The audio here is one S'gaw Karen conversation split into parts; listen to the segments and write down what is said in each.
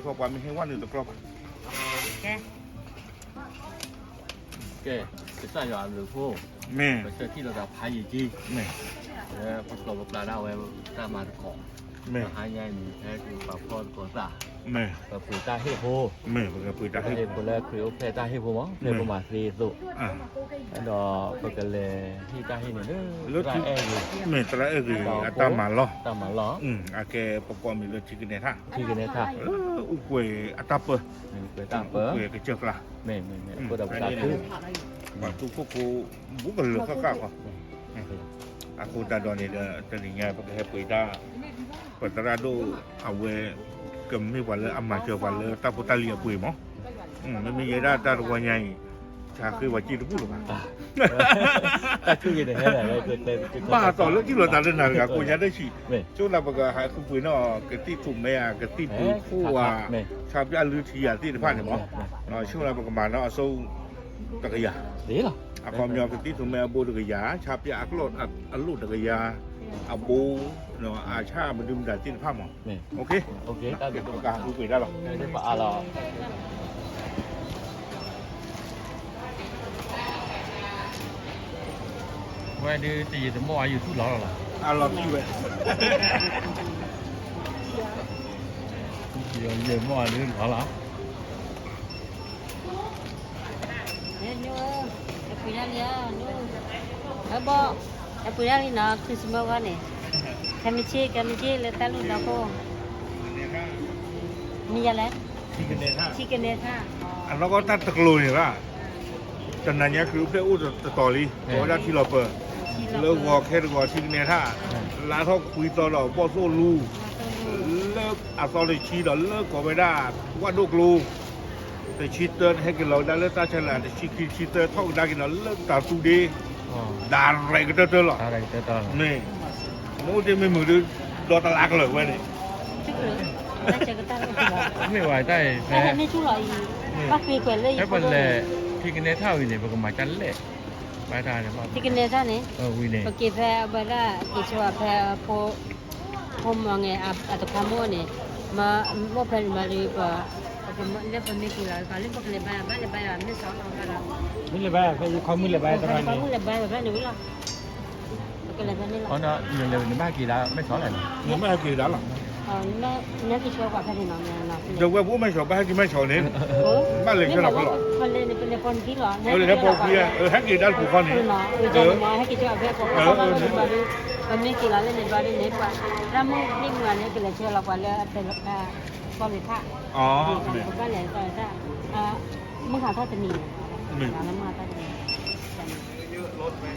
ပှၤမ့ၢ်ဟ့ၣ်ဝဲနုာ်တကျီဘၣ်. ကဲ, ကစၢ်ယွၤအဘျုးအဖှိၣ်, မ့ၢ်ပဆၢထံၣ်လိာ်သးဖးယံာ်က့, မ့ၢ်, လၢပကျိာ်ပကျါဒၣ်ဝဲတၢ်မၤသကိး, မ့ၢ်, တဟါညါအံၤန့ၣ် ဖဲကပာ်ဖှိၣ်သကိးသး, မ့ၢ်, ပပှ့ၤတၢ်ဟ့ၣ်ဖိ, မ့ၢ်, ပကပှ့ၤတၢ်ဟ့ၣ်ဖိလၢခရံာ်အိၣ်ဖျဲၣ်တၢ်ဟ့ၣ်ဖိမး, ဖဲပမၤသ့အသိး, ဒီးပကလဲၤဟ့ၣ်တၢ်ဟ့ၣ်န့ၣ်လၢ လၢ သရၣ်အဲၣ်ဂ့ၤ, မ့ၢ် သရၣ်အဲၣ်ဂ့ၤအတၢ်မၤလီၢ်, တၢ်မၤလီၢ်, အကဲပကိးမံၤလၢထံကနဲထၣ်, ထံကနဲထၣ်, လၢအိၣ်ကွဲးအတၢ်ပၢ, အိၣ်ကွဲးကစၢၢ်ကျါ, မ့ၢ်, မ့ၢ်, အဃိဒီးပသးခု, ပှၤသူခိၣ်ဖိဘူးကလၢာ်ဃၣ်ဃၣ်ဃီ, အဃိသတးဒီးန့ၣ်ဒီး တနံၤညါပကဟဲပှ့ၤတၢ်, ပသရၣ်ဒိၣ်အဝဲ ကမ့ၢ်ပှၤလၢအမၤစၢၤပှၤလၢတၢ်ဖိတၢ်လံၤအပှ့ၤမး, မ့မ့ၢ်ယဲဒၣ်တၢ်တဝီညါအံၤ, ဆါဃ့ဝဲစ့တဘူၣ်လၢၤဘၣ်, တၢ်ဆိၣ်ဂ့ၤတဟဲလၢ, ဘၣ်တီၤလၢထံၣ်လိာ်သးလၢနၤတဂၤကိးညါတဆံး, ဆိလၢပကဟးဃုပှ့ၤနီၣ် ကသံၣ်ထူၣ်မဲဧါ ကသံၣ်ထူၣ်ခိၣ်ဧါ, ဆၣ်ပၠၣ်လုၢ်ထံဧါသ့ၣ်တဖၣ်န့ၣ်မး, ဆိလၢပကမၤနီၣ်အစိတကယၤ, အခီပညီကသံၣ်ထူၣ်မဲအဘိတကယၤ, ဆၣ်ပၠၣ်အကျိၣ်အလိၣ်တကယၤ, အဘိ, အဆၣ်မဒုမတၤသ့ၣ်တဖၣ်မး, ပကဟးဃုပှ့ၤတၢ်လီၤ. ဝဲဒုးတယံာ်တမီၢ်အယူၤထူၣ်လီၤလီၤလီၤ, အလီၤတံၢ်ဝဲ, ယမီၢ်အဒုးလီၤလီၤ, ညိၣ်ဧၢ, ဟဲပှ့ၤဒၣ်လံဧါ, ဟဲဘီ, ဟဲပှ့ၤဒၣ်လံနီၤ Christmas ဂီၢ်န့ၣ်, ခဲမုၢ်ဆ့ၣ် ခဲမုၢ်ဆ့ၣ်လၢတၢ်လူၢ်ဒီခိၣ်, မ့ၢ်ယၤလဲၣ်, ထံကနဲထၣ်, အနီၢ်ကီၢ်တၢ်တကျိၤန့ၣ်ဘၣ်, တနၤညါခရံာ်အိၣ်ဖျဲၣ်အိၣ်တတီၤလံ, ကိးဝဲဒၣ်ထံလီၤပၢၤ, လၢဂီၤခဲတဂီၤထံကနဲထၣ်, လါထီၣ်ခွံသီဒီးဘီၣ်သိၣ်လူ, လၢအသီတဆံဒီးလၢကိးဝဲဒၣ် ဝၣ်ဒိၣ်ကျိ တဆံတၢ ဟဲက့ၤလီၤဝဲဒၣ်လၢတၢ်ဆါလၢ တဆံခံ တဆံသၢ ထီၣ်ကဒါက့ၤနီၤလၢတၢ်သူဒ့, ဒၣ်ရဲၣ်ကတၢၢ်တၢၢ်လီၤ, မ့ၢ်, မ့ၢ်အိၣ်တ့ၢ်မ့ၢ်မုာ်ဒီး ဒီတလါကလၢာ်ဝဲန့ၣ်, မ့ၢ်ဝဲတၢ်အံၤဖဲ, ဖဲပလဲၤ ထံကနဲထၣ်ဝံၤန့ၣ် ပကမၤတၢ်လဲၣ်, ထံကနဲထၣ်န့ၣ်, ဝံၤန့ၣ်, ပက့ၤဖဲအဝဲဒၣ် က့ၤဆိဖဲ ဖိမီၤငဲၤအတခွါမုၣ်န့ၣ်, မ့ၢ်အိၣ်ဖဲန့ၣ်မးဒီး ပ, လၢပမ့ၢ်က့ၤလီၤ ပှၤလၢပကလဲၤဘါယွၤ ဘၣ်လဲၤဘါယွၤ မဲၣ်စီၤလီၤဘၣ်လီၤ, မ့ၢ်လဲၤဘါယွၤဖဲယခီမုၣ်လဲၤဘါယွၤတဖၣ်န့ၣ်, လဲၤဘါယွၤဖဲန့ၣ်ဝံၤလီၤ, ပကလဲၤဖဲန့ၣ်လီၤ, နလဲၤနဘၣ်က့ၤဒၣ်မဲၣ်စီၤလဲၣ်, နဘၣ်ဟဲက့ၤဒၣ်လီၤ, နက့ၤဆိပှၤဖဲန့ၣ်နီၤ, ဒီးဝဲပအိၣ်မဲၣ်စီၤ ဘၣ်ဟဲက့ၤမဲၣ်စီၤန့ၣ်, ဘၣ်လဲၤခဲလီၤဖဲလီၤ, ပလဲၤပလဲၤပိာ်နခံလီၤ, လဲၤပိာ်ခံ, ဟဲက့ၤဒၣ်တပူၤဃီန့ၣ်, ဟဲက့ၤဆိဖဲပိာ်ခွါန့ၣ်ဘၣ်ဒီး, ပမ့ၢ်က့ၤလီၤလၢန့ၣ်ဘၣ်ဒီးန့ၣ် ပှၤ, တၢ်မုၢ်နံၤမုၢ်ဂၤန့ၣ် ကလဲၤဆှၢလီၤပှၤလၢအတဲလီၤ, ကီၢ်လ့ၤထၣ်, ကဘၣ်လဲၤတၢ်, မုၢ်ဟါထီၣ်တနံၤန့ၣ်, မုၢ်ဟါထီၣ်တနံၤန့ၣ် မ့ၢ်ပှဲၤလၢပဲလီၤလၢနမ့ၢ်ပှဲၤ,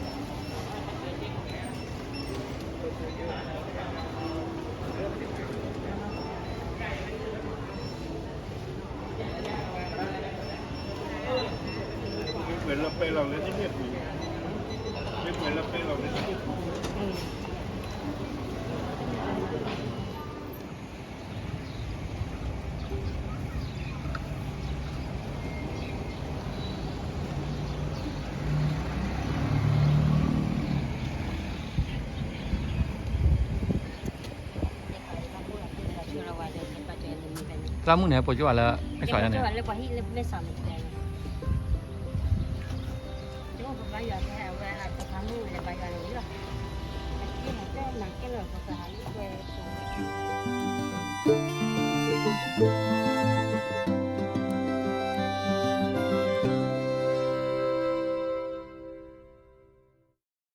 မ့ၢ်ပှဲၤလၢပဲလီၤလၢနမ့ၢ်ပှဲၤ, သရၣ်မုၣ်န့ၣ် ဟဲပိာ်ကၠိဝဲလၢမဲၣ်စီၤညါန့ၣ်, ပဘါယွၤဖဲအဝဲအတခွါမုၣ်လဲၤဘါယွၤန့ၣ်လီၤ, အက့ၢ်မၤကဲလၢာ်ပကဟးလၢကွဲ